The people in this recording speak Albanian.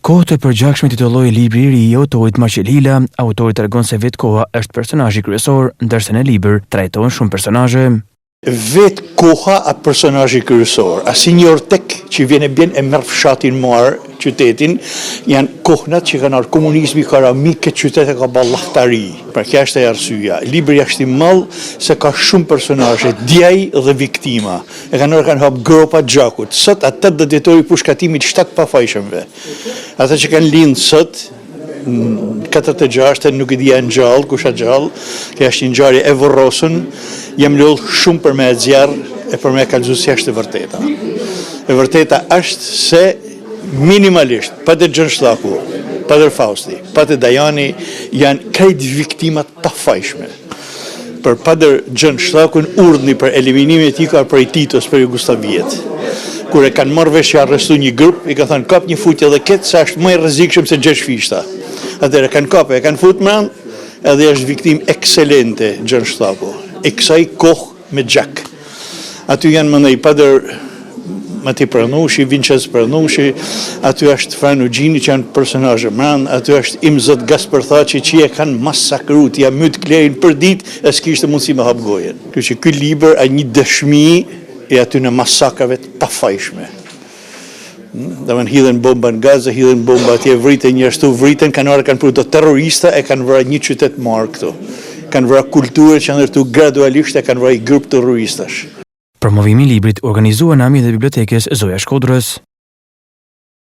Kohë të përgjakshme titullohet libri i ri i autorit Marçel Hila. Autori tregon se vetë koha është personazhi kryesor, ndërsa në libër trajtohen shumë personazhe. Vetë koha a personazhi kryesor, a si një ortek që vjen e bjen e merr fshatin marr qytetin, janë kohnat që kanë ardhur komunizmi ka ra mi këtë qytet e ka ba llahtari. Pra kjo është e arsyeja. Libri është i madh se ka shumë personazhe, djaj dhe viktima. E kanë ardhur kanë hap gropa gjakut. Sot a 80 vjetori i pushkatimit 7 pafajshëmve. Ata që kanë lind sot, në 46 nuk e di janë gjallë, kush a gjallë, kjo është një ngjarje e vorrosun, jam lodh shumë për me e nxjerr e për me e kallëzu si është e vërteta. E vërteta është se minimalisht, Padër Gjon Shllaku, Padër Fausti, Padër Dajani janë krejt viktimat pafajshme. Për Padër Gjon Shllakun urdhni për eliminimin e tij ka prej Titos prej Jugosllaviet. Kur e kanë marrë vesh që arrestu një grup, i ka thënë kap një futje edhe këtë se është më i rrezikshëm se Gjergj Fishta. Atëherë e kanë kapë, e kanë fut mrend, edhe është viktimë ekselente Gjon Shllaku. E kësaj kohë me gjak. Aty janë mandej Padër Mati Prennushi, Vinçenc Prennushi, aty është Frano Gjini që janë personazhe mrend, aty është Imzot Gaspër Thaçi që e kanë masakru, t'ia myt klerin për ditë e s'kishte mundësi me hap gojën. Kështu që ky libër a një dëshmi e atyne masakrave të pafajshme. Domethënë hidhen bomba në Gaza, hidhen bomba atje, vriten njerëz këtu, vriten, kanë ardhur kanë pru do terrorista e kanë vra një qytet marë këtu. Kanë vra kulturë që janë ndërtu gradualisht e kanë vra një grup terroristash. Promovimi i librit u organizua në ambientet e bibliotekës Zoja e Shkodrës.